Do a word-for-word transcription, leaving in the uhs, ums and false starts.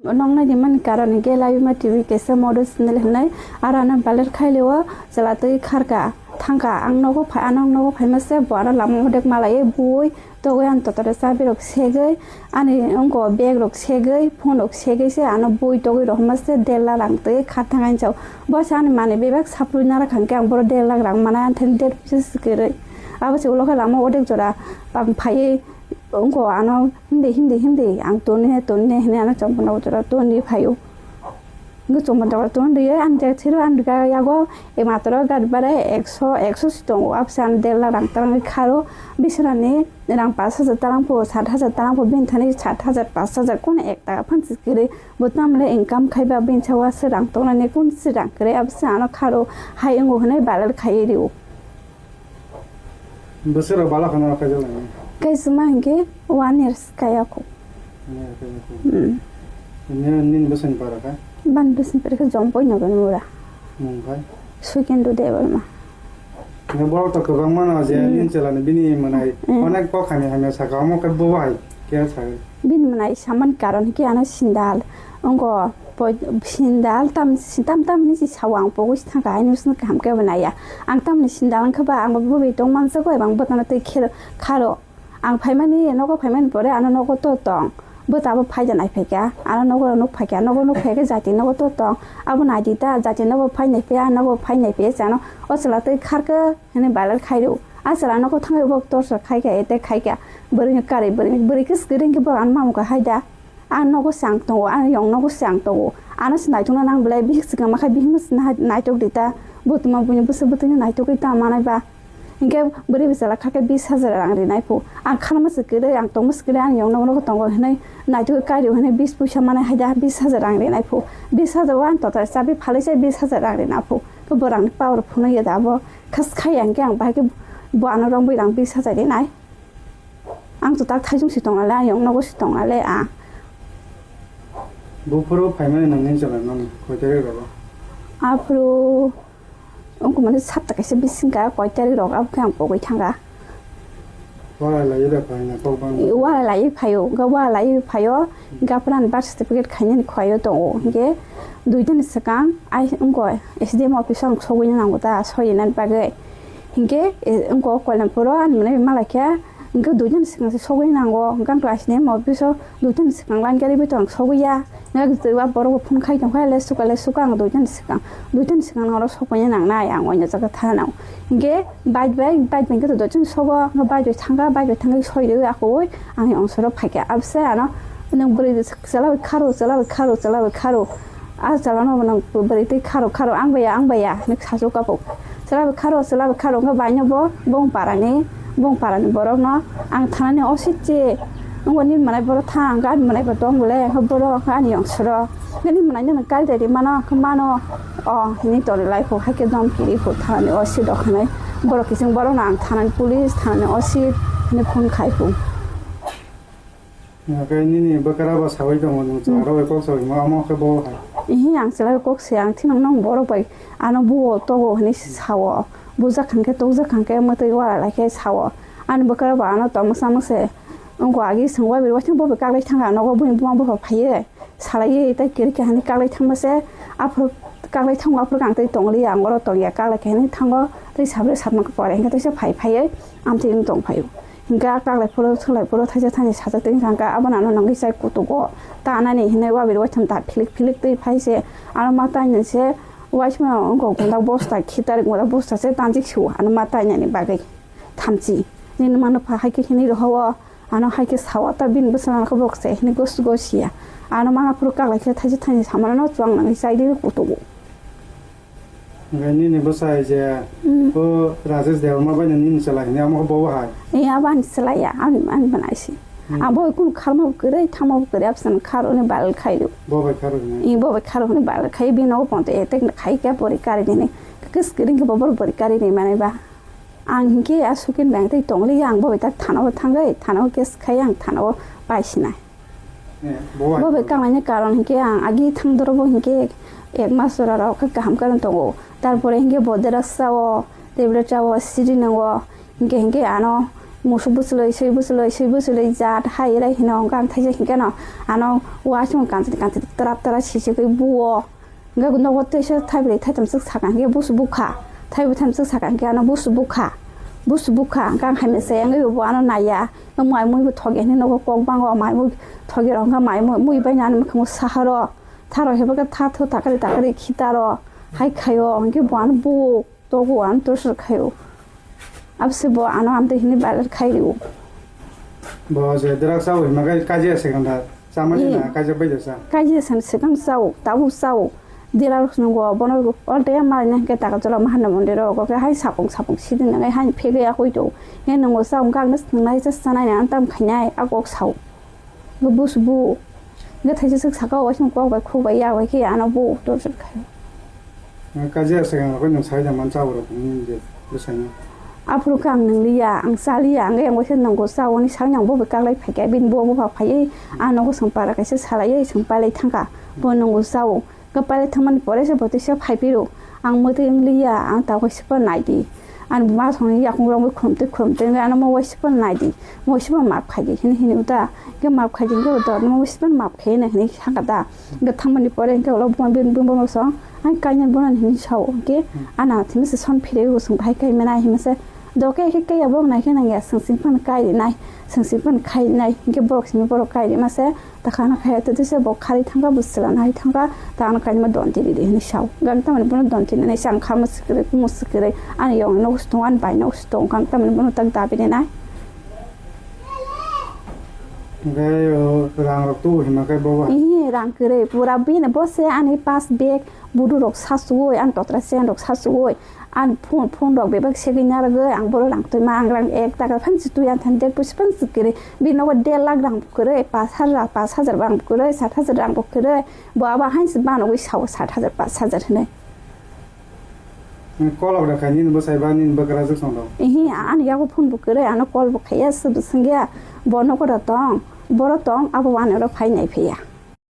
Noknai ni mani karon hwnkhe Labima T V kaisa model channel hwnwi, aro ano viral khailio, chwla twi kharka thangka. Ang nogo phai, ano nogo phaima se bo ano lama odek malaiwi bui togwi, ani totore chabi rok segwi, ani wngko bag rok segwi, phone rok segwi se ano bui togwi rohorma se der lakh rang twi kharthang ani chao. Bo se ani manwi bebak saplui narak hwnkhe ang boro der lakh rang manai, ani thani der puisa se kwrwi. Abo se ulo khe lama odek jora ang phaiwi wngko ano hindi hindi hindi ang toni he toni he hinwi ano chompon rok jora toni phaio. Wngkhe chompon rok toni rwi ani jak thero ani rwkha yago e matro gari bhara ekso, ekso si tongo, abse ano der lakh rang tarang kharo bisrani rang pash hajar tarang pho, sat hajar tarang pho, bini thani sat hajar, pash hajar, kono ek taka phan si kwrwi. Bo tamle income khaiba bini sawa se rang tongnani kun si rang kwrwi, abse ano kharo hai wngo hinwi viral khaiwi rio. Bwswk rok bala khana rok kaijaknai? Kaisima hinkhe one years kaya kho. One year kaya kho. Hmm. Nini, nini bwswkni para kha? Bani bwswkni para khe Jompoi Nogani mura. Mung khai? Suikendu Debbarma. Nini borok to kwbangma no je Hmm. nini chwla ni bini mwnai Hmm. onek kok hamya hamya saka, omo khe bo bai khe sagai. Bini mwnai saman karon khe ano sindal. Ongo Poi-, sindal tam, tam, tam hinwi se sao ang pogwi se thangkha, haino bwswk kaham khe bo naiya. Ang tamni sindal wngkha ba, ang bo bwbwi tong mansa kho, eba ang bwtano twi khero, kharo. Ang phaimani, nogo phaimani pore ano nogo to tong. Bwta bo phaida naiphaikha, ano nogo nuk phaikha, nogo nuk phaikhe jati nogo to tong. Abo naidi ta, jati nogo phai naiphiya, nogo phai naiphiya se ano o chwla twi kharkhe hinwi viral khairo. A chwla nogo thangwi bo torchor khaikha, attack khaikha. Bwrwino karwi bwrwi, bwrwi khe swkang khe bo ano mamukha haida. Ang nogo se ang tongo, ang yong nogo se ang tongo. Ano se naitokna nang belai, bihik se kama khe bihikno se nai-, naitok di ta. Bo tuma buini bwswk bwtwino naitogwi ta manai ba. Hinkhe bwrwi bwsala kha khe bis hajar rang rinai phu. Ang khanma se kwrwi, ang tongma se kwrwi, ang yong nogo nogo tongo hinwi naitogwi kairio hinwi bis puisa manai hai da bis hajar rang rinai phu. Bis hajar o ang total chabi phalwi se bis hajar rang rina phu. Khe bo rangni power phunukya da bo. Khas khai ang khe ang bahai khe bo ano rongwi rang bis hajar rinai. Ang to tak thaijung si tong ale, ang yong nogo si tong ale, ah. Buphuru phaimani nangni chwla nang koi tarik rogo? Aphuru wngkha mani sapta kaisa bising ka koi tarik rogo, abo khe ang pogwi thanga. Wara lai da phaina kok bang. Wara lai phaio, ga wara lai phaio, ga pran birth certificate khainani khaio tongo. Hinkhe dui din swkang ai wngkha S D M office o ang sogwi nango ta, soi nani bagwi. Hinkhe, e, wngkha o Koilampuro ani mwnai malai khe, hinkhe dui din swkang se sogwi nango, hinkhe ang to asini mo biso dui din swkang line gari bai to ang sogwi ya. Hinkhe twi wa borok bo phone khai tong kha, le suka, le suka ang dui din swkang, dui din swkang oro sogwi nangnai ang oino jaga thana nango. Hinkhe bike bai, bike bai hinkhe to dui din sogo, hinkhe bike bai thangkha, bike bai thangwi soi rwi akoi ang yong soro phaikha. Abse ano nwng bwrwi chwla bai kharo, chwla bai kharo, chwla bai kharo. A chwla no bono bwrwi twi kharo kharo ang baya ang baya hinwi sasu kapo. Chwla bai kharo chwla bai kharo wngkha bai no bo bong para ni bong para ni borok no ang thana ni osit che wngbo ni manai borok thang ani manai bo tong bole wngkha borok wngkha ani yong soro nini manai no kari dai ri mano wngkha mano o hinwi tori lai pho hai khe dom kiri pho thana ni osit rok hinwi borok kiching borok no ang thana ni police thana ni osit hinwi phone khai pho. Hwnkhe nini bwkra bo saui tongo, nwng Hmm. chwlarok bai kok saui ma, omo khe bo hai. Ihi ang chwla kok se, ang thino nwng borok bai ano buo togo hinwi sao. Bujak hwnkhe tokjak hwnkhe mwtwi wara lai khe sao. Ani bwkra bo ano tongmwsa mase. Wngkha agi swng wabir waithang bo bai kaklai thangkha nogo, buini buma bupha phaiwi salaiwi tei kwrwi khe hinwi kaklai thangma se. Aphuru kaklai thango, aphuru khe ang tei tongli ya, ang oro tong ya, kaklai khe hinwi thango tei sabrwi satma khe pore hwnkhe teisa phai phaiwi amtwi wng tong phaio. Hingke a kaklai phuru, swlai phuru, thaisa thaini sajak twi wngkha, hingke abono ano nangwi chai kutugo. Ta anani hinwi wabir waitham ta philik philik twi phai se, ano ma tainani se, waisma wngkha gundak bosta, khitar gundak bosta se tanjik sio, ano ma tainani bagwi thamchi. Nini mano pha hai khe hinwi rohao, ano hai khe sao, ta bini bwsano khe bok se hinwi gos gos ya. Ano ma phuru kaklai khe thaisa thaini samano chuwang nangwi chai di kutugo. Hingke nini bwsai je Hmm. o Rajesh Debbarma bai nini chwla hini amo bo hai. E, abo ani chwla ya, ani, ani bwnaisi. Hmm. Abo kunu kharma bo kwrwi, thangma bo kwrwi, absano kharo ni bal khairo. Bo bai kharo hini. E, bo bai kharo ni bal khai, bini nogo ponto etek khai khe bori kari nini. Kis kiring khe bo bor bori kari ni mane ba. Ang hingke a sukin bang tei tongli ya, ang bo bai tak thana bo thangwi, thana o case khai ang thana o pai sinai. Eh, bo bai. Bo bai kanglaini karon hinkhe ang agi thangdoro bo hinkhe ek mas jora rok khe kaham karon tongo. Tarpore hinkhe bo dera sao, tablet sao, siri nango. Hinkhe hinkhe ano Musuk bwchwlwi, swi bwchwlwi, swi bwchwlwi jat hai rai hino hwnkhe ang thaisa hinkhe no ano uaisukmung kanchwlwi kanchwlwi twrap twrap sisugwi buo. Hwnkhe nogo teisa thaibrwi thaitham swk sakha hinkhe busu bukha. Thaibrwi thaitham swk sakha hinkhe ano busu bukha. Busu bukha hwnkhe ang hai mese wngwi bo ano naiya. Mai mui bo thoge hinwi nogo kok bango mai mui thoge rok hwnkhe mai mui, mui bai nani mwkhango saharo. Tharo hebo khe tha thu takari takari khitaro. Hai khaio hwnkhe bo ano bu. Togo ang torture khaio. Abse bo ano amtwi hini viral khai rio. Bo je drug sao hima kai kaji ase ganda. Sama ni na kaji bai jasa. Kaji ase sekam sao, tabu sao. Dira rok nungo bono alde ma ne ke taka jola mahana mondiro go ke hai sapung sapung sidin ngai hai phege ya koi to. Nge nungo sao gang nas ngai sa sanai na tam khainai agok sao. Bo busu bu. Hwnkhe thaisa swk saka o waisung kok bai khuk bai yak bai khe ano bo torture khai. Kaji ase ang koi nang sai da man cha oro ni je bwsai no. Aphuru khe ang nang liya, ang cha liya, ang yang waisa nango cha oni sai nang bo bai kaklai phai khe bini bo bo phai phai ang nogo song para kaisa salai ei song palai thangkha. Bo nango cha o. Kwpalwi thangmani pore se bo tisa phai phiro. Ang mwtwi wng liya, ang ta waisa phano nai di. Ani buma thangni yakung rok khulumtwi khulumtwi wngwi ano mo waisa phano nai di. Mo waisa phano maap khai di hini hini uta. Hwnkhe maap khai di hwnkhe uta mo waisa phano maap khai hini hini sakha ta. Hwnkhe thangmani pore hwnkhe ulo buma bini buma song ang kainwi bono hini sao. Hwnkhe ana thimi se son phirwi bo song bahai kai mena hima se. Doke khe kaya bo nai khe nangya song sing phano kai rinai. Song sing phano khai rinai. Hwnkhe borok simi borok kai rima se. Takhana khai to tisa bo khari thangkha bo chwla nai thangkha ta ano kainma don tiri di hinwi sao. Gak tamani bono don tiri nai sang kha mwswk kwrwi mwswk kwrwi ani yong no sitong ani bai no sitong kang tamani bono tak dabi de nai. Hwnkhe o rang rok tubu hima khe bo ba. Ihi rang kwrwi pura bini bo se ani pass bag budu rok sa suwoi ani totra chen rok sa suwoi. Ang phone, phone rok bebak segwi narwgwi ang bohrok rang twi ma, ang rang ek taka phan si twi ang thani der pusi phan si kwrwi. Bini nogo der lakh rang bo kwrwi, pash hajar, pash hajar rang bo kwrwi, sat hajar rang bo kwrwi. Bo abo hain si banogwi sao sat hajar, pash hajar hinwi. Kolok rok khai nini bwsai ba nini bwkrajwk song rok. Ihi, ani yago phone bo kwrwi, ano call bo khaiya, se bo swngya. Bo nogo da tong, boro tong, abo wani oro phai nai phiya.